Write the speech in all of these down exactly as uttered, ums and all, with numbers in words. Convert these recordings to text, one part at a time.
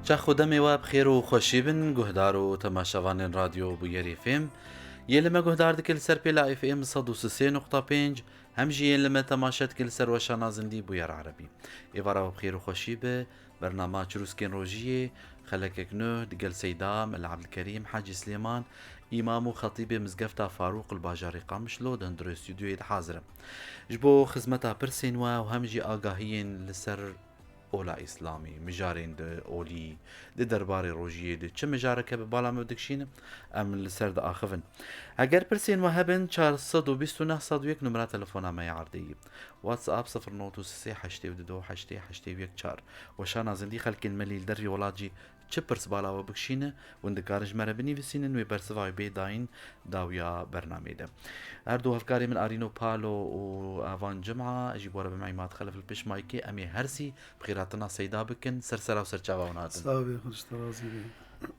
Çax û demê we bi xêr û xweşî bin, guhdar û temaşevanên Radyo Bûyerê F M. Yên li me guhdar dikin li ser pêla F M sed û sê nokta pênc, hem jî yên li me temaşe dikin li ser weşana zindî Bûyer Erebî. Êvara we bi xêr û xweşî be, bernama Çirûskên Rojiyê, xelekek nû, digel Seyda, Mela Ebdilkerîm, Hacî Silêman, îmam û xetîbê Mizgefta Farûq li bajarê Qamişlo di hundirê stûdyoyê de hazir e. Ji bo xizmeta pirsên we û hem jî agahiyên li ser ola Îslamî, mijarên di olî, di derbarê rojiyê de çi mijarek hebe bala me dikişîne, em li ser diaxivin. Eger pirsên we hebin, çar sed û bîst û neh sed û yek numera telefona me ya erdê ye. WhatsApp sifir not û sê heştê û du heştê heştê û yek çar. Weşana zindî xelkên me lê li dervî welat jî çi pirs bala we bikişîne, hûn dikarin ji me re binivîsînin, wê bersiva wê bê dayîn dawiya bernameyê de. Her du hevkarê min Arîno Palo û Avan Cima, ez jî bi we re bim Îmad Xelef li pêş maykê, em ê her sî bi xêratina Seyda bikin, ser sera û ser çava wan hatin. Sağ be, Xwedê ji te razî be.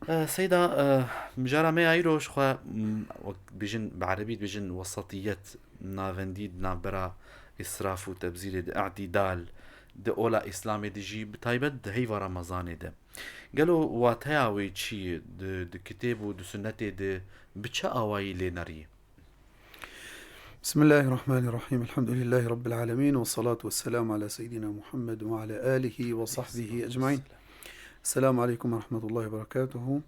Eh, Seyda, eh, mijara me ya îro ji xwe, mm, wek dibêjin, bi erebî dibêjin wesatiyet, navendî di navbera îsraf û tebzîrê de, îtîdal, di ola Îslamê de jî, bi taybet di heyva Remezanê de. Gelo wateya wê çi ye? Di, di kitêb û di sunnetê de bi çi awayî lê nerî? بسم الله الرحمن الرحيم. الحمد لله رب العالمين، والصلاة والسلام على سيدنا محمد وعلى آله وصحبه أجمعين. السلام عليكم ورحمة الله وبركاته.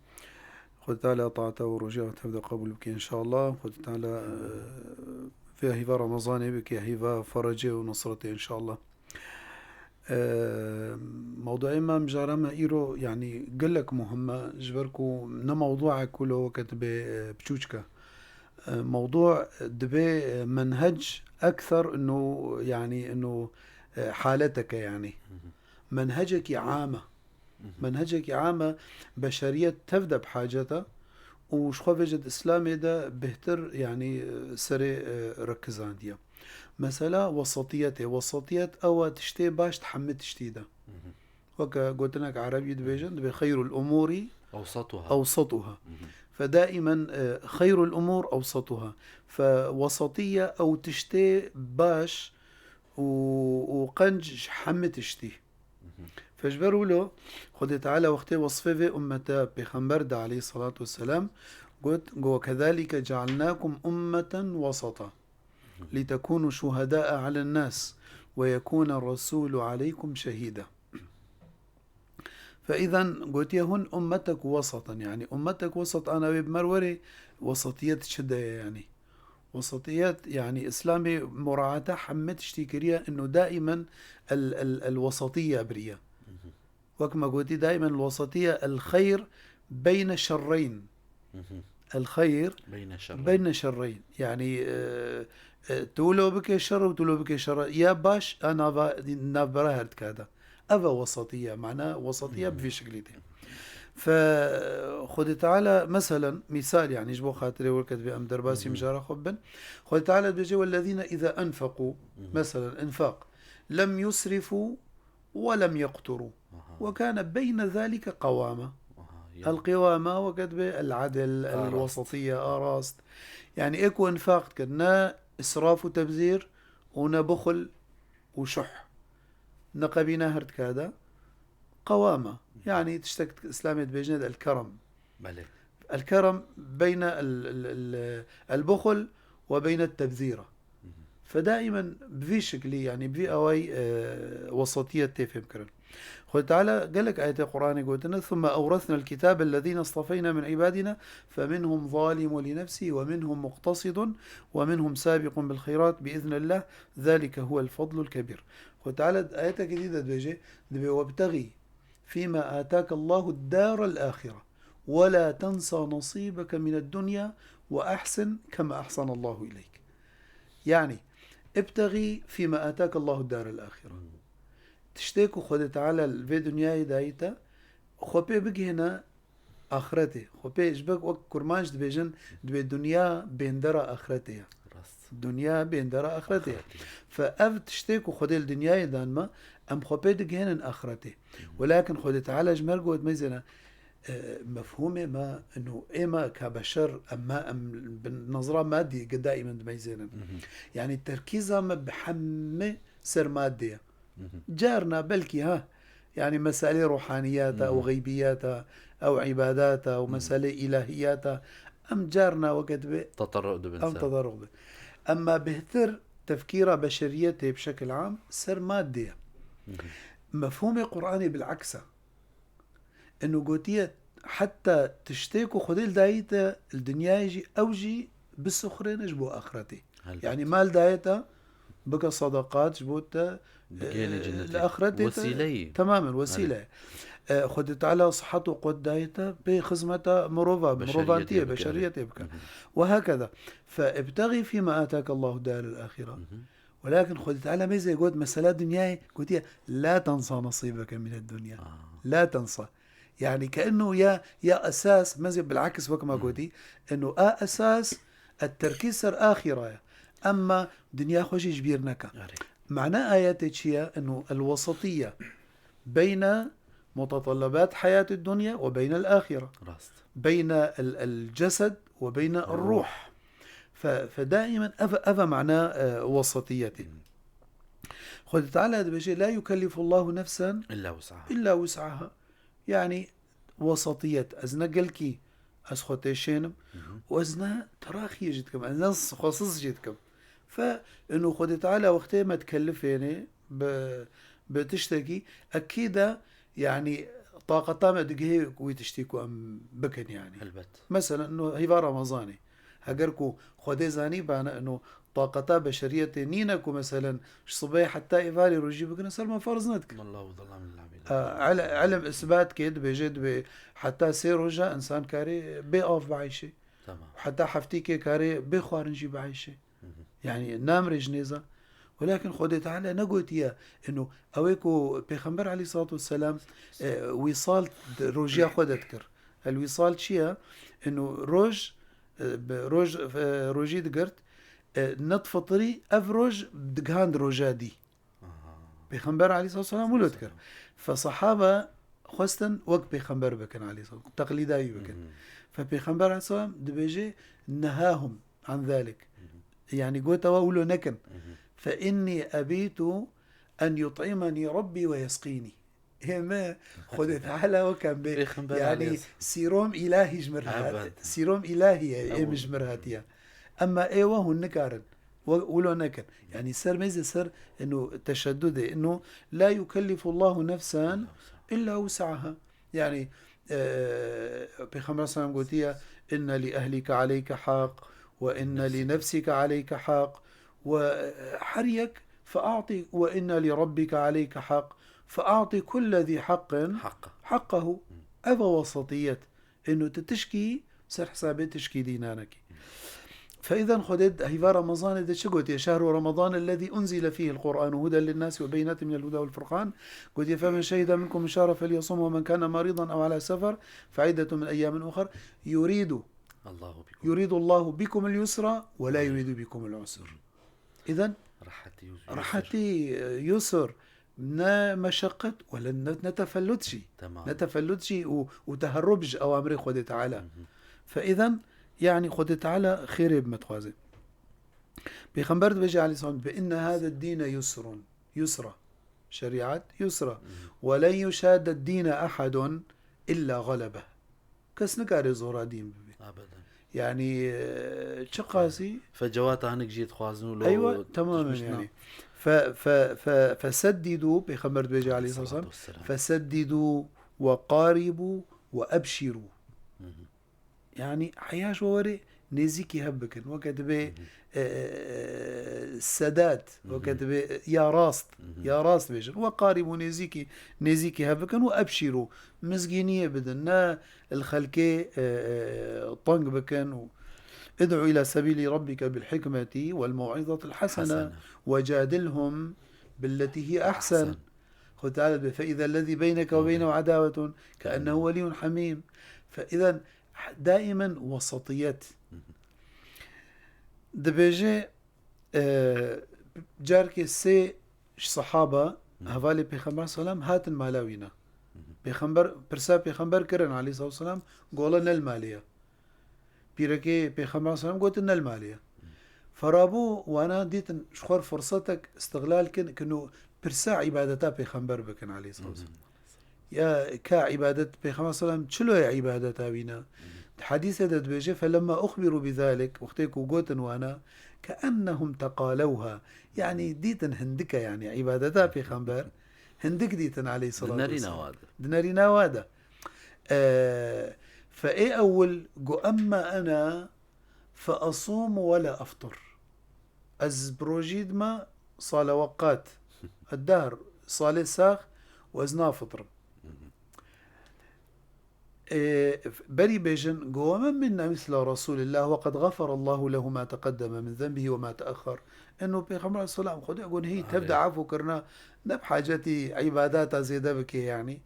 Xwedê Teala taata û roja we tevde qebûl bike înşallah. Xwedê Teala, e, vê hîva Remezanê bike hîva ferecê û nusretê înşallah. E, mewduê me, mijara me îro, yanî gelek muhim e, ji ber ku ne mewduek wilo weke dibe, e, piçûçik e. E, mewdu dibe, e, menhec ekser ino, yanî ino, e, haleteke yanî. Menhecekî am e. Menhecekî am e, beşeriyet tev de bi hacet e û ji xwe vê jî di Îslamê de bêhtir, yanî, e, serê, e, rikizandiye. Mesela wesatiyetê. Wesatiyet ew e tiştê baş di hemî tiştî de. Weke gotinek erebî dibêjin, dibê xeyrul umûrî Ewsatuha. Ewsatuha. Fe daimen, e, xeyrul umûr ewsatuha. Fe wesatiye ew tiştê baş û, û qenc ji hemî tiştî. Fe ji ber wilo Xwedê Teala wextê wesfê vê ummete pêxember de aleyhissalatu vesselam got, got, "Kezalike cealnakum ummeten wasata, litekunu şuhedâe alen nas ve yekûne resûlu aleykum şehîda." Fe îzen gotiye hûn ummetek wesatan, yanî ummetek wesat ana wê bi me re werê, wesatiyet çi de ye yanî? Wesatiyet, yanî Îslamê muraata hemî tiştî kiriye, ino daimen el, el, el wesatiyye biriye. Wek me gotî, daimen el wesatiyye el xeyr beyne şerreyn. El xeyr Beyne şerreyn. Beyne şerreyn. Yanî, e, e, tu wilo bike şer û tu wilo bike şer. Ya baş, a nava, navbera her dikada. Ev e wesatî ye, mana wesatî ye bi vî şiklî tê. Fe Xwedê Teala, meselen, mîsal, yanî ji bo xatirê werket bê em derbasî mijara xwe bibin. Xwedê Teala dibêje, "Wellezîne îza enfeqû", meselen, infaq, "lem yusrifû ve lem yeqturû. Aha. Ve kâne beyne zalike qewama." Aha, ya. El qewama weke dibe el adil, el Arast. Wesatîye, arast. Yanî ê ku infaq dikin, ne israf û tebzîr û ne buxul û şuh. Ne qebîne her dikada. Qewama. Yanî tiştek Îslamê dibêjine de el kerem. Belê. El kerem beyne el, el, el, el buxul ve beyne tebzîra. Fe daimen bi vî şiklî, yanî bi vî awayî, e, wesatiyet tê fêmkirin. Xwedê Teala gelek ayetê Qur'anê gotine, "Thumme ewresnel kitabe ellezîne istefeyna min ibadina, feminhum zalimun li nefsihi ve minhum muqtesidun ve minhum sabiqun bil xeyrat bi iznillah, zalike huvel fadlul kebîr." Xwedê Teala ayetekî dî de dibêje, dibê, "Webtexî fîme atake Allahu darel axire, ve la tensa nasîbeke mined dunya ve ehsin keme ehsenallahu ileyk." Yanî, "Ibtexî fîme atake Allahu darel axire." Tiştê ku Xwedê Teala li vê dinyayê dayî te, xwe pê bigihîne axretê. Xwe pê ji ber wek kurmanc dibêjin, dibê dinya bêndera axretê ye. Rast. Dinya bêndera axretê ye. Axretê. Fe ev tiştê ku Xwedê li dinyayê dan me, em xwe pê digihînin axretê. Welakin Xwedê Teala ji me re got, meyzêne, e, mefhûmê me, ino ê me ka beşer, em me, em bi nezra madî ge daîmen dimeyzênin. Yanî terkîza me bi hemî ser madê ye. Carna belkî ha, Yani meselê ruhaniyata û Hı hı. xeybiyata, ew îbadata û Hı hı. meselê îlahiyata, em carna weke dibê تطرق dibin em ser. Tedaruk bin. Emma bêhtir tefkîra beşeriyetê bi şekil am ser madde ye. Hı hı. Mefhûmê Qur'anê bil'eks e. Eno gotiye, heta tiştê ku Xwedê li dayî te li dinyayê jî, ew jî bisuxrêne ji bo axretê. Helbet. Yani mal dayê te, bike sadaqat ji bo te, Bigihêne e, cennetê. Li axretê te Wesîle ye. Tamamen wesîle Erê. ye. E, Xwedê Teala sihet û quwet dayê te pê xizmeta mirova, Beşeriyetê mirovantiye, bike, erê. beşeriyetê bike. Hı hı. Ve hakeza. Fe ibtexî fîma atake Allahu darel axire. Hı hı. Welakin Xwedê Teala mêzê got mesela dinyayê, gotiye, "La tensa nasîbeke mined dunya." Aa. La tensa. Yani keennu ya, ya esas, mêzê bil'eks wek ma Hı. gotî, eno a esas, et terkîz ser axira ye. Emma dinya xwe jî ji bîr neke. Erê. Mana ayetê çi ye? Eno el-wesatiyye beyne mutetalabat heyatid dunya ve beynel axire. Rast. Beyne el, el cesed ve beyne el ruh. Fe, fe daimen ev, ev e mana, e, wesatiyetê. Hmm. Xwedê Teala dibêje, "La yukellifullahu nefsen İlla wus'aha. illa wus'aha." Yani wesatiyet. Ez ne gelkî ez xwe têşênim Hı hı. û ez ne teraxiyê jî dikim, ez ne xwesiz jî dikim. Fe inu Xwedê Teala wextê me dikellifêne bi, bi tiştekî, ekîd e, yani taqeta me digihê wî tiştî ku em bikin yani. Helbet. Mesela, ino heyva Ramazanê. Heger ku Xwedê zanîbane, ino taqeta beşeriyetê nîne ku, meselen, ji sibê heta êvarê rojî bigrin, ser me ferz nedikir. Wallahu zalam lil abid. A, ele-, elm isbat ke dibêje, dibê heta sê roja insan karê bê av bieyşê. Tamam. Heta heftîkê karê bê xwarin jî bieyşê. Hı hı. Yani namrê ji nêza. Welakin Xwedê Teala negotiye, ino ew ê ku Pêxember aleyhissalatu vesselam, e, wîsal di rojiya xwe de dikir. El wîsal çi ye? Ino roj, e, bi roj, e, rojî digirt, e, net fitrî, ev roj digihand roja dî. Aha. Pêxember aleyhissalatu vesselam wilo dikir. Fe sahaba xwestin wek Pêxember bikin aleyhissalam, teqlîda wî bikin. Hı hı. Fe Pêxember aleyhissalam dibêje, "Nehahum an zalik." Hı hı. Yani gote we wilo nekin. Hı hı. "Fe inni ebitu en yut'imani Rabbi ve yesqini." Ê me, Xwedê Teala wek em bê, Pêxember yani aleyhisselam. Sîrom îlahî ji mir hat, Evet. sîrom îlahî ye, ê Ew. min ji mir hatiye. Emma ê we hûn nikarin. We wilo nekin. Yani ser mêzê ser ino teşeddudê, ino la yukellifullahu nefsen illa wus'aha. Yani, e, Pêxember sallam gotiye, "Inne li ehlike aleyke haq, ve inne li nefsike aleyke haq, ve her yek fe'ati, ve inne li rabbike aleyke haq, fe'ati kulle zî haqqin Haqqa. haqqahu." Hı. Ev e wesatiyet. Ino tu tişkî ser hesabê tişkî dî nanekî. Fe îzen Xwedê di heyva Remezanê de çi gotiye? "Şehru Remezan ellezî unzile fîhil Qur'an huden linnâsi ve beyinatin minel huda vel furqan." Gotiye, "Femen şehide minkum şehre felyasumhu ve men kâne marîdan ew alâ sefer fe iddetu min eyyâmin uxar." Yuridu. Allahu bikum. Yuridullahu bikumul yusra ve la yuridu bikumul usr. Îzen Rahatî, yusr. Rahatî, e, yusr. Ne meşeqet, wele ne, ne tefellut jî. Tamam. Ne tefellut jî û, û teherrub ji ewamirê Xwedê Teala. Hı hı. Fe îzen, yani Xwedê Teala xêrê bi me dixwaze. Pêxember dibêje aleyhisselam, "Bi inne hâze dîne yusrun." Yusra. Şerîet yusra. Hı hı. "Ve len yuşâde dîne ehedun illa galebeh." Kes nikare zora dîn bibe. Abadan. Yani, e, çi qasî? Fe cewata hinek jî dixwazin û lo Eywa, temamen tişmiş na. yani. Fe, fe, fe, feseddîdû, Pêxember dibêje aleyhisselam, Salatu vesselam. "Feseddîdû ve qarîbû ve ebşîrû." Hı hı. Yani, heya ji we were nêzîkî hev bikin. Weke dibê, Hı hı. e, e, sedat, Hı hı. weke dibê, e, ya rast, Hı hı. ya rast bêjin. Ve qarîbû, nêzîkî, nêzîkî hev bikin û ebşîrû, mizgîniyê bidin. Ne li xelkê, e, e, teng bikin û "Id'u ila sebîlî rabbike bil hikmeti vel mew'izatil hasene Hasene. ve cadilhum billeti hiye ahsen." Ahsen. Xwe Teala dibê, "Fe iza lezî beyneke ve Hı hı. beynehu edawetun keennehu Keennehu. weliyyun hamîm." Fe izen daimen wesatiyet. Hı hı. Dibêje, e, carkê sê ji sahaba, Hı. hevalê Pêxember sallam, hatin mala wîna. Hı hı. Pêxember, pirsa Pêxember kirin aleyhissalatu vesselam, gole ne li malê ye. Pîrekê Pêxember sallam gotin ne li malê ye. Hı. Ferabû wana dîtin ji xwe re firsetek îstixlal kin, kin û pirsa îbadeta Pêxember bikin aleyhissalatu Hı hı. vesselam. Ya ka îbadet, Pêxember sallam çilo ye îbadeta wî ne. Di hedîsê de dibêje, "Felemma uxbiru bi zalik", wextê ku gotin wana, "Keennehum teqalewha." Yanî dîtin hindik e, yanî îbadeta Pêxember hindik dîtin aleyhissalatu Di nerîna vesselam. wa de. Di nerîna wa de. Ee, fe ê ewil got, "Emma ena fe asûm ve la aftir." Ez bi rojî dime saleweqat, eddehr, salê sax û ez nafitirim. Ê, berî bêjin, go, "Ve men minna misla Resulillah ve qed gafarallahu lehu ma teqeddeme min zenbihi ve ma teaxar." Eno Pêxember aleyhisselam Xwedê got, "Hey, tev de Erê. afû kirina, ne bi hacetî îbadata zêde bike yanî."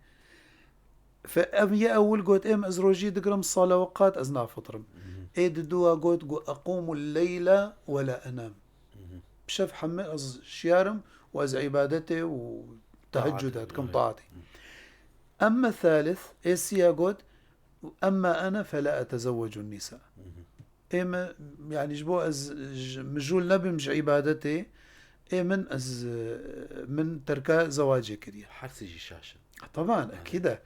Fe, ev ye ewil got, "Êm ez rojî digirim, saleweqat ez nafitirim." Ê di dua got, go, "Eqûmul leyla ve la enam." Bi şev heme ez şiyarim û ez îbadetê û teheccuda Taatê, dikim, evet. taatê. Emme thalith, ê siya got, "Emma ene fe la etezewwecun nisa." Ê me, yanî ji bo ez ji, mijûl nebim ji îbadetê, ê min ez, e, min terka zewacê kiriye. Her sê jî şaş in. Teban, Evet. ekîd e.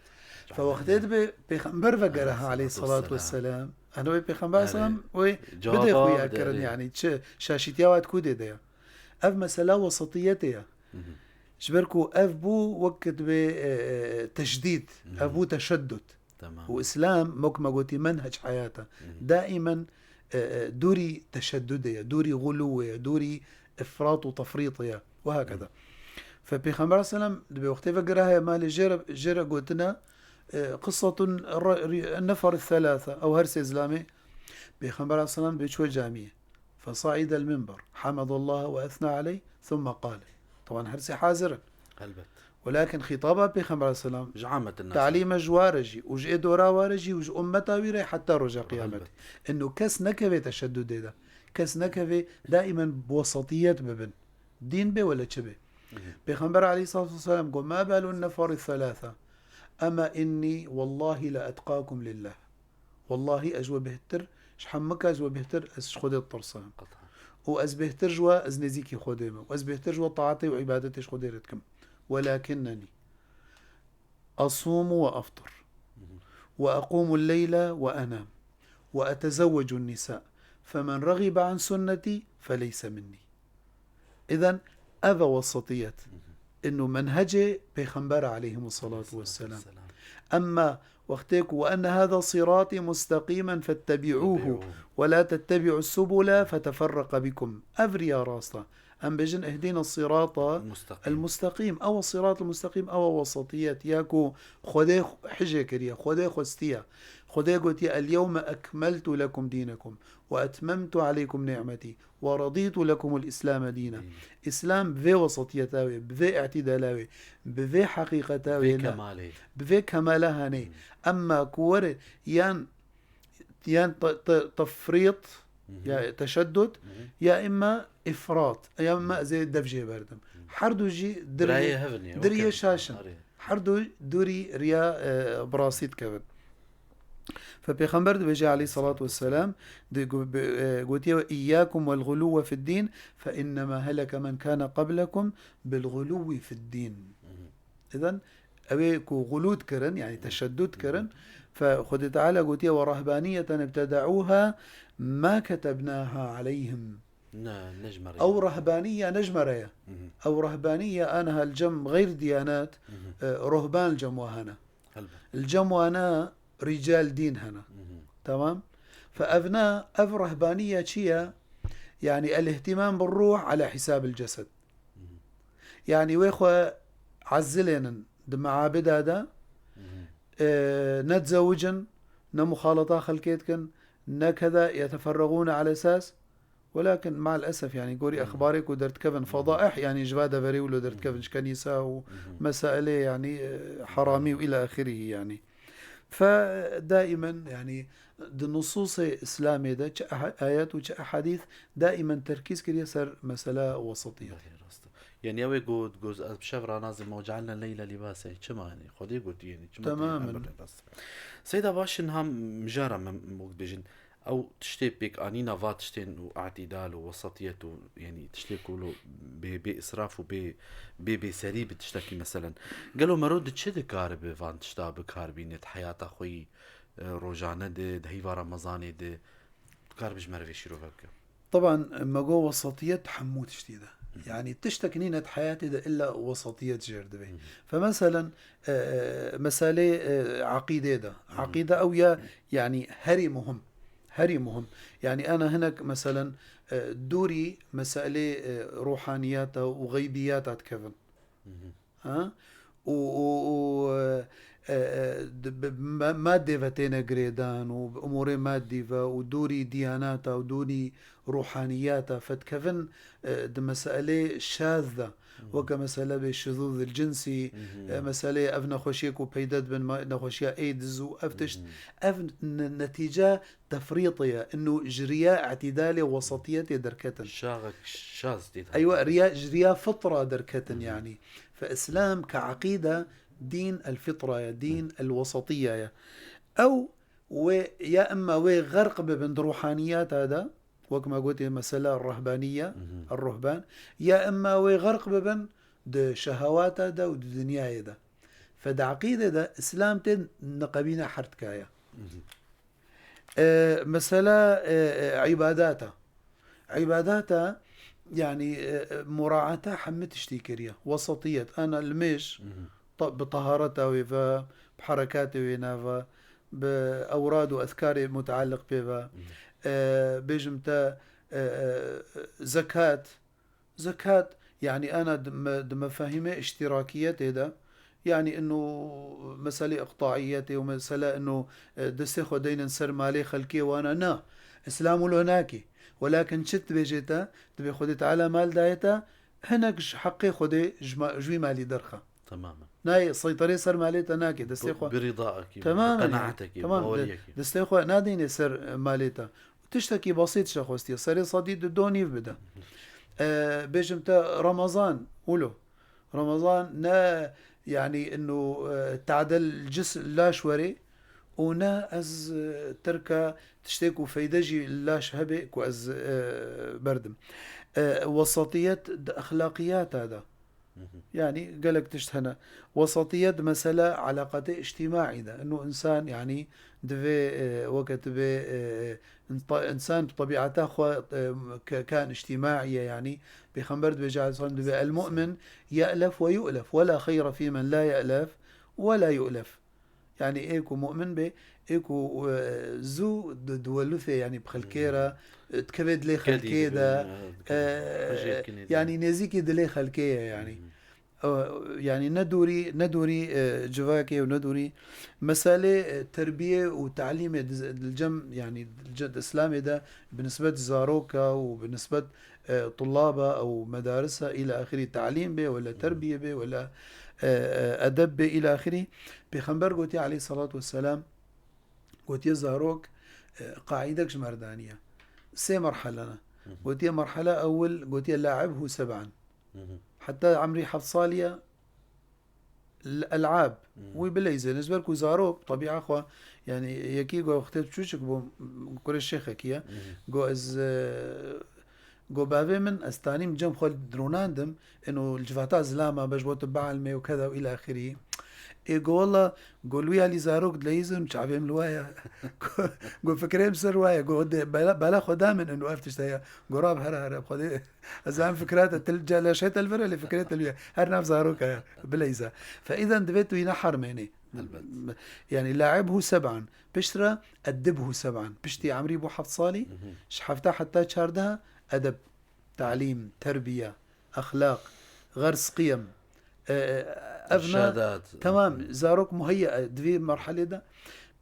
Fe Cahil wextê ne? dibe Pêxember vegere ha Aleyhissalatu aleyhissalatu vesselam. vesselam. Ano wê Pêxember Erê. sallam wê Cevaba bide xuya bide, kirin erê. yanî çi şaşîtiya wa di ku dê de ya. Ev mesela wesatiyetê ya. Hı hı. Ji ber ku ev bû wek dibe, e, e, teşdîd, Hı hı. ev bû teşeddud. Tamam. Û Îslam, wek me gotî, menhec heyat e. Hı hı. Daimen, e, e, dûrî teşeddudê ye, dûrî xulûwê ye, dûrî ifrat û tefrîtê ye. Ve hakeza. Hı. Fe Pêxember aleyhisselam dibe wextê ve giraye malê jê re, jê re gotine, e, qissetun re-, ri-, nefer thelâthe, ew her sê zilamê. Pêxember aleyhisselam dibe çûye camiyê. Fesaidel minber, hemedallah ve esna aleyh, thumme qale. Teban her sê hazir in. Elbet. Welakin xîtaba Pêxember aleyhisselam, Ji ametin nas. talîme ji wa re jî û ji ê dora wa re jî û ji ummeta wî re heta roja qiyamet. Elbet. Eno kes nekeve teşeddudê de. Kes nekeve daimen bi wesatiyet bibin. Dîn bê wele çi bê. Hı hı. Pêxember aleyhissalatu vesselam got, "Ma balun neferi thalatha. Ema inni wallahi la etqakum lillah." Wallahî ez ji we bêhtir, ji hemika ez ji we bêhtir ez ji Xwedê ditirsim. Qet'a. Û ez bêhtir ji we ez nêzîkî Xwedê me. Û ez bêhtir ji we taetê û îbadetê ji Xwedê re dikim. Welakinnenî asûmu ve aftir. Ve aqumu leyla ve enam. Ve etezewwecu nisa. Femen ragibe an sunnetî feleyse minnî. Îzen ev e wesatiyet. Eno menhecê Pêxember aleyhimussalatu vesselam. Emma wextê ku "Ve enne hâzâ sirâtî musteqîmen fettebi'ûhu ve lâ tettebi'us subule feteferreqe bikum." Ev riya rast e. Em bêjin "Ihdina sirâta Musteqîm. el-musteqîm." Ew e sirât el-musteqîm, ew e wesatiyet. Ya ku Xwedê hijê kiriye, Xwedê xwestiye. Xwedê gotiye, "El yewme ekmeltu lekum dînekum ve etmemtu aleykum ni'metî ve radîtu lekumul Îslame dîna." Dîn. Îslam bi vê wesatiyeta wê, bi vê îtidala wê, bi vê heqîqeta Vê wê ne, kemalê. bi vê kemala hanê. Emma ku were yan, yan te-, te-, tefrît, ya teşeddud, ya îmma îfrat, ya îmma ez ê dev jê berdim. Her du jî diriyê, Birayê hev in ya, diriyê wek şaş in. Arê. Her du dûrî riya, e, bi rastî dikevin. Fe Pêxember dibêje aleyhissalatu vesselam, di gu-, bi, e, gotiye we, "Îyyâkum wel gulûwe fid dîn, fe innema heleke men kâne qablekum bil gulûwi fid dîn." Îzen, ew ê ku gulû dikirin, yanî teşeddud dikirin, fe Xwedê Teala gotiye, "Ve rahbaniyeten ibtede'ûha ma ketebnâha aleyhim." Ne, ne ji me re ye. Ew rehbaniya ne ji me re ye. Hı hı. Ew rehbaniya aniha li cem xeyr diyanat, Hı hı. e, ruhban li cem wa hene. Elbet. Li cem wana rical dîn hene. Hı hı. Tamam? Fe ev ne, ev rehbaniya çi ye? Yanî el-ihtimam bir ruh ala hisab el-cesed. Hı hı. Yanî wê xwe ezilênin di meabida de, Hı hı. e, ne dizewicin, ne muxaleta xelkê dikin, ne keda yeteferregûne ala esas Welakin, me'el esef, yanî, gorî Hı hı. exbarê ku derdikevin, Hı hı. fedaih, yanî, ji va deverê wilo derdikevin, Hı hı. ji kenîsa û Hı hı. mesailê, yanî, e, heramî û Hı. ila axirî, yanî. Fe daimen, yanî, di nusûsê Îslamê de çi eha-, ayet û çi ehadîth daimen terkîz kiriye ser mesela wesatiyetê. Belê, rast e. Yanî, ew ê got, got, "Ez bi şev ranazim, ve cealne leyla lîbasa." Çima, yanî? Xwedê gotiye, yanî, çima Temamen. Belê, rast e. Seyda, baş in, ha mijara me, me bêjin. Ew tiştê pêkanîna va tiştên û îtîdal û wesatiyet û, yanî, tiştê ku lo bê, bê israf û bê, bê bêserî bi tiştekî, meselen. Gelo mero di çi dikaribe van tişta bi kar bîne di heyata xwe yî, e, rojane de, di heyva Remezanê de? Dikaribe ji me re vê şîrove bike? Teban, me got wesatiyet hemû tiştî de. Yanî tiştek nîne di heyatê de illa wesatiyet jêr dibe. Fe meselen, e, e, meselê, e, eqîdê de. Eqîde ew ya, yanî herî muhim. Herî muhim. Yanî ana hinek meselen, e, dûrî meselê, e, ruhaniyata û xeybiyata dikevin. Ha? Û, û, û, e, e, e, di, bi, ma-, madê ve têne girêdan û bi umûrê madî ve û dûrî diyanata û dûrî ruhaniyata fedkevin, e, di meselê şaz de, weke mesele bê şuzûzil cinsî, e, meselê ev nexweşiyê ku peyde dibin, ma-, nexweşiya AIDS û ev tişt, ev ne-, netîce tefrîtê ye, inu ji riya îtîdalê wesatiyetê derketin. Şaxek şaz tê de. Eywa, riya, ji riya fitra derketin yanî. Fe Îslam ke eqîde dîn el fitra ye, dîn el wesatiye ye. Ew wê, ya emma wê xerq bibin di ruhaniyata de, wek me gotê mesela rehbaniye, el ruhban, ya emma wê xerq bibin di şehewata de û di dinyayê de. Fe di eqîdê de Îslam tê niqebîna her tika ye. E, mesela, e, e, îbadata. Îbadata, yanî, e, e, muraata hemî tiştî kiriye. Wesatiyet, ana limêj, te-, bi tahareta wê ve, bi herekatê wê ne ve, bi ewrad û ezkarê mutealliq pê ve. E, bêjim te, e, e, zekat, Zekat, yanî ana di me-, di mefahîmê îştîrakiyetê de, yanî ino meselê iqtaiyetê û mesele ino, e, destê xwe deynin ser malê xelkê wana, na. Îslam wilo nakê. Welakin çi dibêjê te? Dibê Xwedê Teala mal daye te, hinek ji heqê Xwedê ji ma-, ji wî malî derxe. Temamen. Nayê seyterê ser malê te nake, destê xwe. Bi rîdaekî, bi qenaetekî, bi baweriyekî. Destê xwe nadînê ser, e, malê te. Tiştekî besît ji xwestiye. Serê sedî di do nîv bide. E, bêjim te Remezan, wilo. Remezan ne, yanî, inu, e, tadel cis laş werê û ne ez, e, terka tiştê ku feyde jî laş hebe ku ez, e, berdim. E, wesatiyet di exlaqiyata de. Yanî gelek tişt hene. Wesatiyet mesela eleqatê îctîmaî de. Inu însan, yanî, divê, e, weke tu bê, e, inta-, însan bi tebiata xwe, e, ke-, kan îctîmaî ye, yanî. Pêxember dibêje aleyhisselam, dibê, "El mu'min ye'lef ve yu'lef, ve la xeyre fî men la ye'lef ve la yu'lef." Yanî ê ku mu'min bê, ê ku, e, zû di duwelûfê, yanî bi xelkê re, e, dikeve dilê xelkê de, e, yanî nêzîkî dilê xelkê ye, yanî. E, yanî ne dûrî, ne dûrî, e, civakê û ne dûrî meselê, e, terbiyê û talîmê di, di cem, yanî di ce-, di Îslamê de bi nisbet zaroka û bi nisbet e, tulaba ew medarisa îla axirî talîm bê, wela terbiye bê, wela, e, e, edeb bê îla axirî. Pêxember gotiye aleyhissalatu vesselam, gotiye zarok, e, qaîdek ji me re daniye. Sê merhele ne. Gotiye merhela ewil, gotiye la'ibhu seb'an. Heta emrî heft salî ye, L-, el'ab. Wî bileyzê. Ji ber ku zarok, tebîa xwe, yanî yekî go wextê çûçik bû, kurê şêxekî ye. Go ez, e, go bavê min, ez tanîm cem xwe dironandim, eno li civata zilama be ji bo tu bielmê û keda û îla axirî. Ê go wela, go li wî alî zarok dileyzin, çavêm li waya. Go, go fikrêm ser waya. Go de, bela, bela xwe da min, eno ev tişt heye. Go rab here here, xwe dê. Ez em fikra te til, celeşê te li vir e, lê fikrê te li ye. Her nav zaroka ye. Bileyza. Fe îden divê tu yî nehermênî. Elbet. Yanî la'ibhu seb'an. Piştre edibhu seb'an. Piştî emrî bû heft salî, ji hefta heta çardeh edeb, talîm, terbiye, exlaq, xers, qiyem. E, e, ev ne, îrşadat, temam, zarok muheyye, e, di vê merhelê de.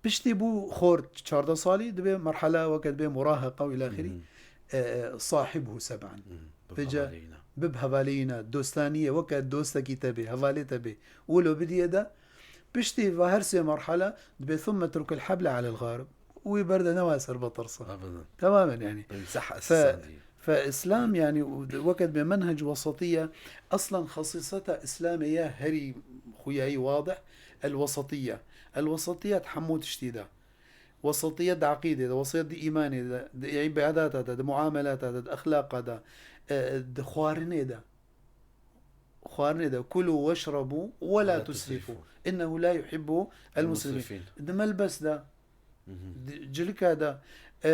Piştî bû xort çardeh salî, divê merhela weke dibê muraheqa û îla axirî. E, e, sahibhu seb'an. Vêca bib hevaleyîna, dostaniyê, weke dostekî te bê, hevalê te bê. Wilo bidiyê de, piştî va her sê merhela dibê thumme trukil heble alel xarib. Wî berde newa ser betirsa. Ebeden. Temamen yanî. Fe, fe Îslam yanî û de-, weke dibê menhec wesatî ye. Eslen xesîseta Îslamê ye herî xuyayî wadih. El wesatî ye. El wesatî ye di hemû tiştî de. Wesatiyet di eqîdê de, wesatiyet di îmanê de, di îbadata de, di muamelata de, di exlaqa de, e, di xwarinê de. Xwarinê de, "Kulu weşrebu ve la tusrifu. İnnehu la yuhibbu el musrifin." Di melbes de, di cilika de, e,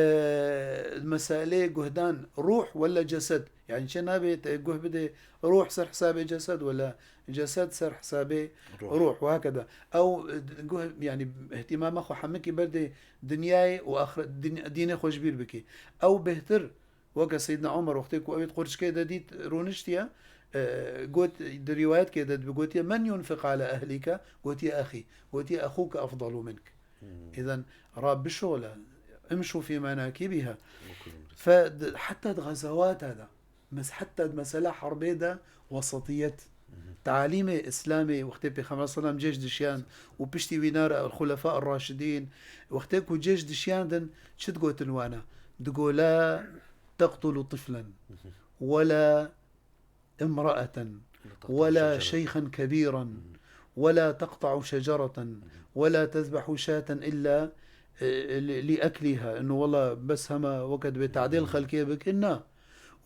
meseleyê guhdan, ruh wela cesed. Yani çi nabe te guh bide ruh ser hesabê cesed wela cesed ser hesabê ruh. Ruh, ve hakeda. Ew, e, guh, yani ihtimama xwe hemikî berdê dinyayê û axiret, din-, dînê xwe ji bîr bikî. Ew bêhtir, weke Seyyidina Omer wextê ku ew ê di qurçikê de dît rûniştiye, e, got, di rîwayetkê de dibe gotiye, "Men yunfiq ala ehlike?" Gotiye, "Exî." Gotiye, "Exûke efdalu mink." Hmm. Îzen ra bişole, "Imşu fî menakîbiha." Fe, di, heta di xezewata de, mes-, heta di mesela herbê de wesatiyet. Talîmê Îslamê wextê Pêxember sallam cêj dişiyan û piştî wî nare el-Xulefa er-Raşidîn, wextê ku cêj dişiyandin, çi digotin wana? Digo, "La teqtulu tiflen, wela imraeten, wela şeyxen kebîran, wela teqta'u şecereten, wela tezbehu şaten illa, e, li, li ekliha." Inu wela bes hema weke dibê tadêl xelkê bikin, na.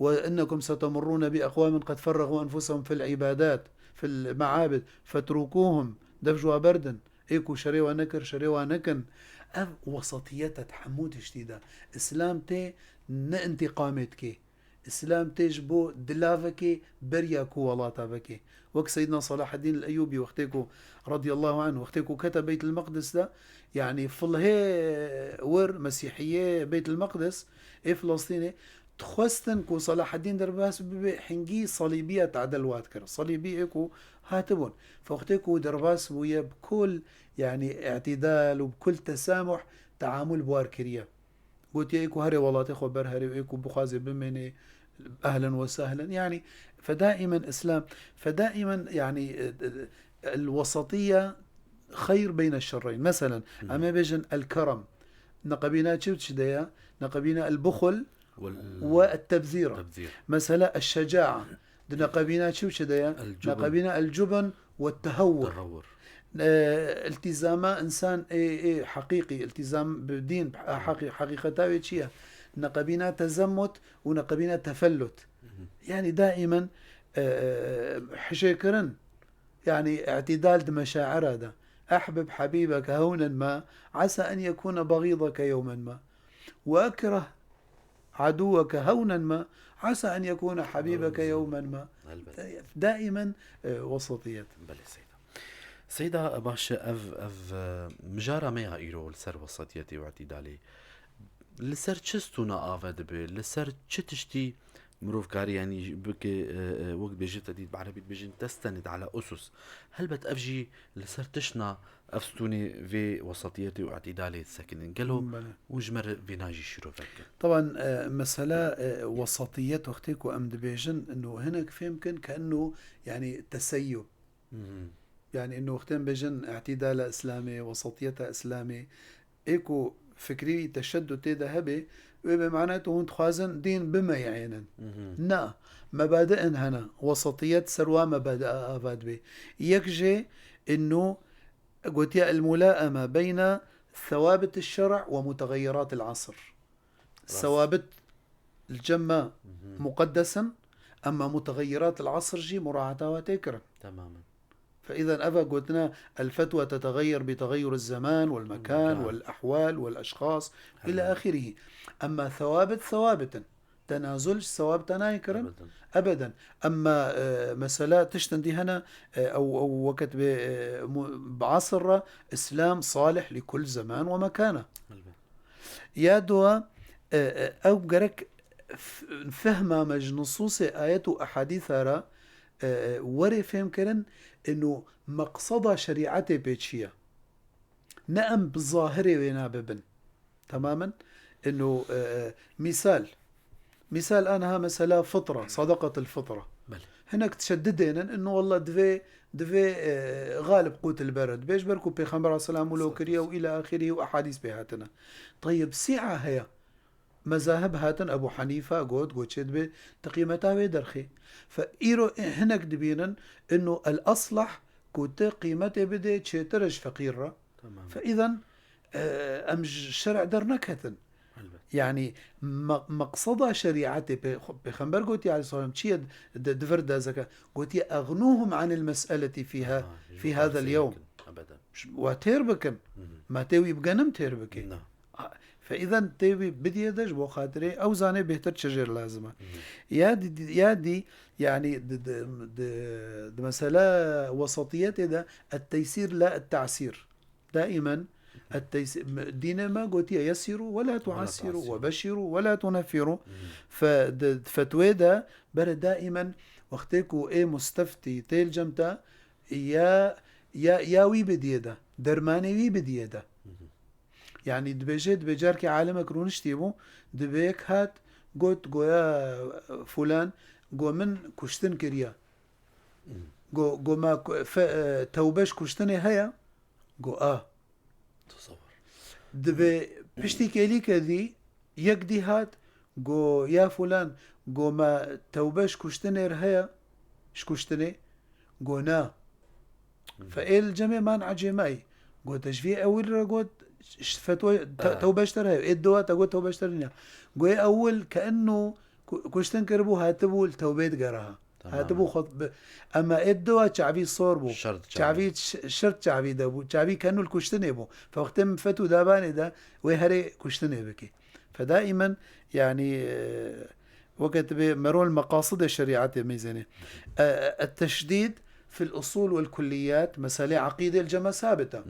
"Ve innekum setemurrûne bi eqwamin qed ferregu enfusehum fil îbadat, fil meabid, fetrukuhum." Dev ji wa berdin. Ê ku şerê wa nekir, şerê wa nekin. Ev wesatiyet e di hemû tiştî de. Îslam tê ne întîqamê dike. Îslam tê ji bo dilavekê beriya ku welata vekê. Wek Seyyidina Salaheddîn el-Eyyûbî wextê ku, radiyallahu anh, wextê ku kete Beytul Meqdis de, yani filhê wir, Mesîhiyê Beytul Meqdis, ê Filistînê, dixwestin ku Salaheddîn derbas bibe, hingî salîbiya tade li wa dikir. Salîbî ê ku hatibûn. Fe wextê ku derbas bûye bi kul, yani, îtidal û bi kul tesamuh teamul bi war kiriye. Gotiye, "Ê ku herê welatê xwe berherê û ê ku bixwaze bimêne, ehlen we sehlen." Yani, fe daimen Îslam, fe daimen, yani, e, e, el-wesatiyye xeyr beyne şerreyn. Meselen, em ê bêjin el-kerem. Neqebîna çi û çi de ye? Neqebîna el-buxul Wal-, we et-tebzîr. Tebzîr. Mesela eş-şecaa. Di neqebîna çi û çi de ye? El-cubn. Neqebîna el-cubn we tehewwur. Tehewwur. E, iltizama însan ê, ê heqîqî, iltizam bi dîn, heqî-, heqîqeta wê çi ye? Neqebîna tezemmut û neqebîna tefellut. Hı hı. Yani daimen, e, e, hişêkirin, yani îtidal di meşaira de. Ehbib hebîbeke hewnen ma, esa en yekûne begîdeke yewmen ma. Ve ekreh aduweke hewnen ma, esa en yekûne hebîbeke yewmen ma. Elbet. Daimen, e, wesatiyet. Belê Seyda. Seyda, baş e, ev, ev, e, mijara me ya îro li ser wesatiyetê û îtidalê. Li ser çi stûna ave dibe? Li ser çi tiştî mirov karî, yanî, bike, e, e, wek dibêjin te dît bi erebî dibêjin, testenet ala usus. Helbet ev jî li ser tiştna ev stûnê vê wesatiyetê û îtidalê disekinin. Gelo Belê. Hûn ji me re vêna jî şîrove bikin? Taban, e, mesela, e, wesatiyet wextê ku em dibêjin, inu hinek fêm kin ke inu, yani, teseyyub. Mhm. Yani, inu wextê em bêjin îtidala Îslamê, wesatiyeta Îslamê, ê ku fikrî teşeddud tê de hebe, wê be mane tu hûn dixwazin dîn bimeyînin. Mhm. Na, mebadi'in hene, wesatiyet ser wa mebadi'a ava dibe. Yek jê, inu gotiye el-mulaeme beyne thewabit şer' ve mutegayirat el-asr. Rast. Sewabit li cem me Mhm. muqeddes in, emma mutegayirat el-asr jî muraata we tê kirin. Temamen. Fe îzen eva gotina el-fetwa tetegayer bi tegayer el-zeman wel-mekan Mekan. wel-ehwal wel-eşxas Her ila ne. ahirî. Emma thewabit thewabit in. Tenazul ji sewabita nayê kirin? Ebeden. Ebeden. Emma, e, mesela tiştin dî hene, e, ew, ew weket bê, e, mu-, bi asr re Îslam salih li kul zeman ve mekana. Elbet. Ya dua, e, e, ew gerek f-, fehma me ji nusûsê ayet û ehadîsa re, e, e, were fêhm kirin, inu meqseda şerîetê pê çi ye? Ne em bi zahirê wêna bibin. Temamen. Inu, e, e, mîsal. Mîsal aniha mesela fitra, sadaqatil fitra. Belê. Hinek tişedidênin, inu wallah divê, divê, e, xalib qût li ber. Dibê ji ber ku Pêxember aleyhisselam wilo Sallallahu kiriye û ila axirî û ehadîs pê hatine. Tayyib, sî'a heye. Mezahib hatin, Ebu Hanîfe got, got çê dibe, ti qîmeta wê derxê. Fe îro hinek dibînin, inu el-aslah ku ti qîmetê bidê çêtir e ji feqîr re. Tamam. Fe îzen E, em ji şerê derneketin. Elbet. Yani me-, meqseda şerîetê pê-, Pêxember gotiye aleyhisselam çi ye di, di vir de zeke? Gotiye, "Eğnuhum anil mes'eleti fiha, Ha, ji fi bo hadel tarzê yewm." bikin, ebeden. Wa têr bikin. Hı hı. Ma tê wî bigenim têr bikê. Na. Ha, fe îzen tê wî bidiyê de ji bo xatirê ew zanê bêhtir çi jêr lazim e. Ya dî, ya dî, yani di, di, di, di mesela wesatiyetê de et-teysîr la et-te'sîr. Daimen et-teysîr, dînê me gotiye yesiru ve la tuassiru ve beşiru ve la tuneffiru. Fe, di, di fetwê de bere daimen wextê ku ê musteftî tê li cem te ya, ya, ya wî bidiyê de, dermanê wî bidiyê de. Yani dibêje, dibê carkê alimek rûniştî bû, dibê yek hat got, goya fulan, go min kuştin kiriya. Go, go ma ku-, fe-, e, tewbe ji kuştinê heye? Go a. Tesewwer. Dibê piştî kêlîke dî, yek dî hat, go ya fulan, go ma tewbe ji kuştinê re heye? Ji kuştinê? Go na. Fe ê li cemê man ecêmayî. Go te ji vê ewil re got, ş-, fetwa, te-, Ah. tewbe ji te re heye. Ê dowa te got tewbe ji te re nîne. Go ê ewil ke enno ku-, kuştin kiribû, hatibû li tewbê digera ha. Tamam. Hatibû xwe bi-, ema ê dowa çavî sor bû. Şert Çavî ş-, şert çavî de bû. Çavî ke enno li kuştinê bû. Fe wextê min fetû dabanê de wê herê kuştinê bikê. Fe daimen yani, e, weke tu bê merol meqasidê şerîetê mêzênê. E, e, et-teşdîd fil usul vel kulliyat, meselê eqîdê li cem me sabit e.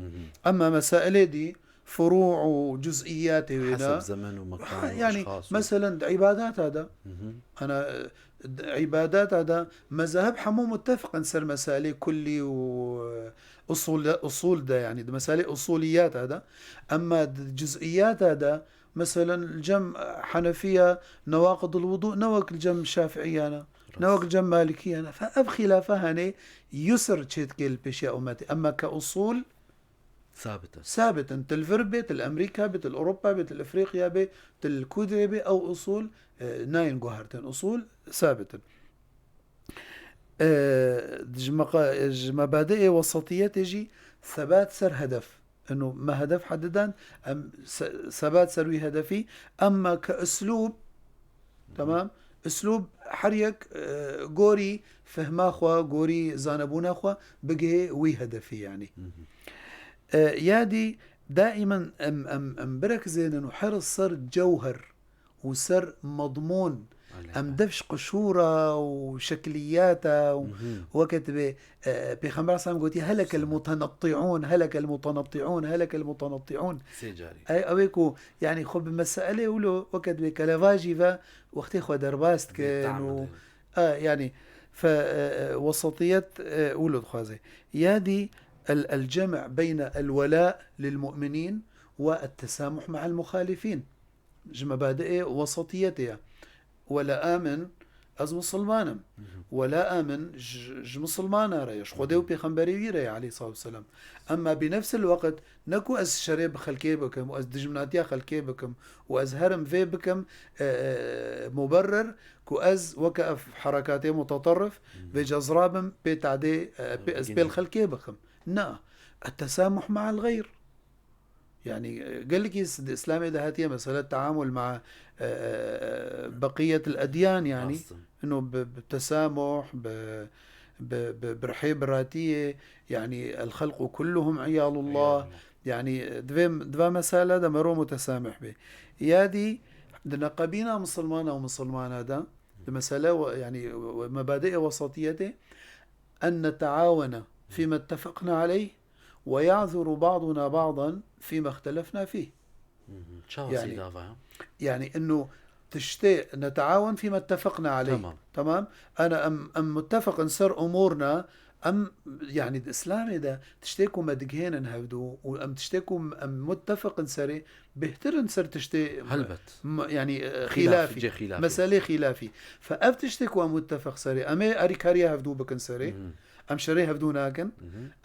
Ema mesailê dî, furû û cuz'iyatê wê de. Heseb zemen û mekan û Yani, eşxas û meselen, di îbadata de, ana, e, di îbadata de, mezahib hemû muttefiq in ser meselê kullî û, e, usul, usul de, yani, di meselê usuliyata de. Ema di cuz'iyata de, meselen, li cem, e, Henefiya, newaqidul wudu, ne wek li cem Şafiiyana, ne wek li cem Malikiya ne. Fe ev xilafa hene, yusr çêdike li pêşiya ummetê. Ema ke usul, Sabit e. Sabit in. Til vir bê, til Amerîka bê, til Ewropa bê, til Efrîqya bê, til kudrê bê, ew usul, e, nayên guhertin. Usul sabit in. E, ji meqa-, ji mebadiê wesatiyetê jî sebat ser hedef. Ino me hedef hedidan, em se-, sebat ser wî hedefî, emma ke uslûb, Tamam. Uslûb her yek, e, gorî fehma xwe, gorî zanebûna xwe bigihê wî hedefî, yanî. E, yadî daimen em, em, em birekizênin û her ser cewher û ser madmûn, em dev ji qişûra û şekliyata û weke dibê, e, Pêxember aleyhisselam gotiye, "Helekel mutenetti'ûn, helekel mutenetti'ûn, helekel mutenetti'ûn." Sê carî. Ey, ew ê ku, yanî, xwe bi meselê wilo weke dibê kelevajî ve wextê xwe derbas dikin û, e, yanî, fe, e, e, wesatiyet, e, wilo dixwaze. Yadî el, el cem' beyne el wela lil mu'minîn ve et tesamuh me'el muxalifîn. Ji mebadiê wesatiyetê ye. Wela min, ez misilman im. Wela min ji, ji misilmana re ye, ji Xwedê û Pêxemberê wî re ye, aleyhissalatu vesselam. Emma bi nefsil weqt, ne ku ez şerê bi xelkê bikim û ez dijminatiya xelkê bikim û ez herim vê bikim, e, e, muberrir ku ez weke ev herekatê muteterrif vê cezra bim, pê tadê, e, pê, ez pê li xelkê bixim. Na. Et tesamuh me'el xeyr. Yani, e, gelekî s-, di Îslamê de hatiye mesela teamul ma, e, e, beqiyetil edyan, yani, Rast e. ino bi, bi tesamuh, bi, bi, bi, bi rihê biratiyê, yani, el xelqu kulluhum iyalullah. Yani, e, divê, diva mesele de mero mutesamih bê. Yadî, di neqebîna misilmana û misilmana de, di mesele we, yani, we, mebadiê wesatiyetê, en neteawene fîme ittefekna aleyh, "Ve ya'zuru ba'duna ba'dan fîme ihtelefna fîh." Çawa sî dava ya? Yani, ino tiştê netaawen fîme ittefekna aleyh. Tamam. Tamam? Ana em, em muttefiq in ser umurna, em, yani, di Îslamê de tiştê ku me digihênin hevdû û em tiştê ku em muttefiq in serê bêhtir in ser tiştê, Helbet. m-, yani, e, Xilafî, xilafî. cê xilafî. Meselê xilafî. Fe ev tiştê ku em muttefiq serê, em ê arîkariya hevdû bikin serê. Em şerê hevdû nakin.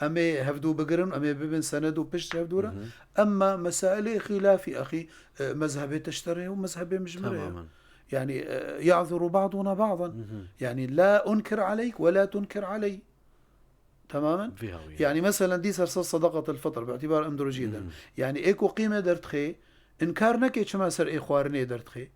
Em ê hevdû bigirin, em ê bibin sened û pişt hevdû re. Emma mesailê xilafî, axî, e, mezhebê te ji te re ye û mezhebê min ji min re ye. Tamamen. Yani, e, ya'zuru ba'duna ba'dan. Yani, la unkir aleyk ve la tunkir aleyh. Temamen. Vê hawî. Yani, meselen, dî ser sedaqetil fitr, bi îtibar em dirojî din. Hmm. Yani, ê ku qîmê derdixê, inkar neke çima ser ê xwarinê derdixê.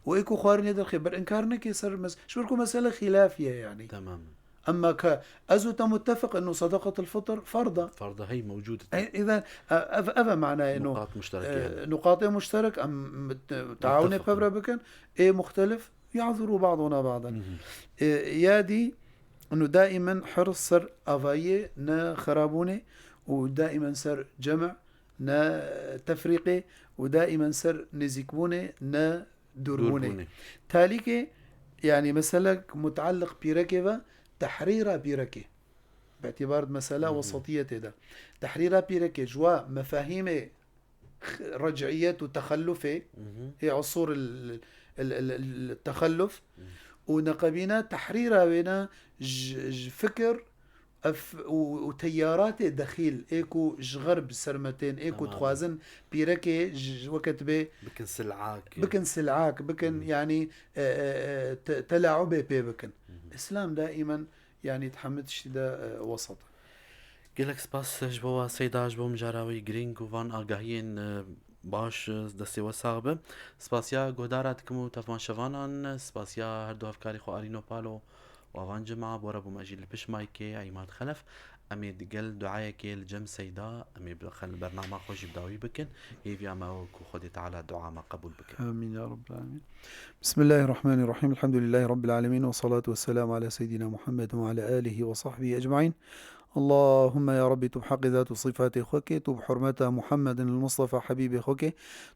Û ê ku xwarinê derdixê, ber inkar neke ser mes-, ji ber ku mesele xilafî ye, yani. Tamam. Emma ke ez û te muttefiq inu sedaqetil fitr farda. Farda hey mewcûd. E, îzen, e, ev, ev e manayê inu, nuqat muşterek e, yani. Nuqatê muşterek, em, e, taawunê pevre bikin, ê muxtelif, ya'zuru ba'duna ba'dan. Hı hı. E, ya dî, inu daimen hirs ser avayiyê, ne xerabûnê, û daimen ser cem', ne tefrîqê, û daimen ser nêzîkbûnê, ne dûrbûnê. Dûrbûnê. Talîkê, yani meselek mutealliq pîrekê ve, tehrîra pîrekê. Bi îtibar di mesela Hı hı. wesatiyetê de. Tehrîra pîrekê ji wa mefahîmê x-, rec'iyet û texellufê, Hı hı. ê usûr il, il, il, il texelluf, Hı. û neqebîne tehrîra wêne ji, ji fikir, ef-, û, û teyaratê dexîl, ê ku ji xerb ser me tên, ê ku Tamam. dixwazin pîrekê ji, ji weke dibê Bikin sil'ak. bikin sil'ak, bikin, Hı. yani, e, e, e, te-, telaubê pê bikin. Hı hı. Îslam daimen, yani, di hemî tiştî de, e, wesat e. Gelek spas ji bo we Seyda, ji bo mijara wî girîng û van agahiyên, e, baş, e, destê we sax be. Spasiya guhdara dikim û temaşevanan, spasiya her du hevkarê xwe Arîn û Palo û avan cema, bore bûme jî li pişt maykê Îmad Xelef. Em ê digel duayekê li cem Seyda, em ê bi xel bernama xwe jî bi dawî bikin. Hêviya me ew ku Xwedê Teala dua me qebûl bike. Amîn ya Rabbel Alemîn. Bismillahirrahmanirrahim. Elhamdülillahi Rabbil Alemin ve salatu ve selamu ala seyyidina Muhammed ve ala alihi ve sahbihi ecmaîn. Allahümme ya Rabbi, tu bi heqê zat û sifatê xwe kê, tu bi hurmeta Muhammedin el Mustafa Habîbê xwe kê,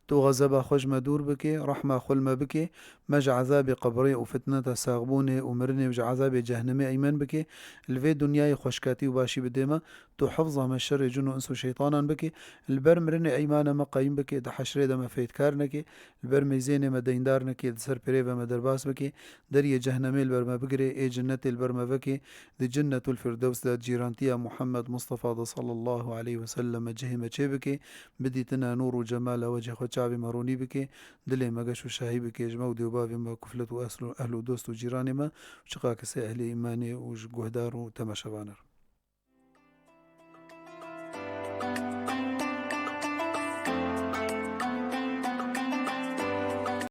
tu xezeba xwe ji me dûr bikê, rehma xwe li me bikê, me ji ezabê qebrê û fitneta saxbûnê û mirinê û ji ezabê cehnemê eymen bikê, li vê dinyayê xweşkatî û başî bidê me, tu hifza me şerê cin û ins û şeytanan bikê, li ber mirinê eymana me qeyîm bikê, di heşrê de me fêtkar nekê, li ber meyzênê me deyndar nekê, di ser pêrê ve me derbas bikê, deriyê cehnemê li ber me bigirê, ê cinnetê li ber me vekê, di Cinnetul Firdews de cîrantiya Muhammed Mustafa de sallallahu aleyhi ve sellem me cihê me çê bikê, bidîtine nûr û cemala wecê xwe çavê me ronî bikê, dilê me geş û şahî bikê, ji me û dê û bavê me, kuflet û esl û ehl û dost û cîranê me, çiqa kesê ehlê îmanê û ji guhdar û temaşevaner.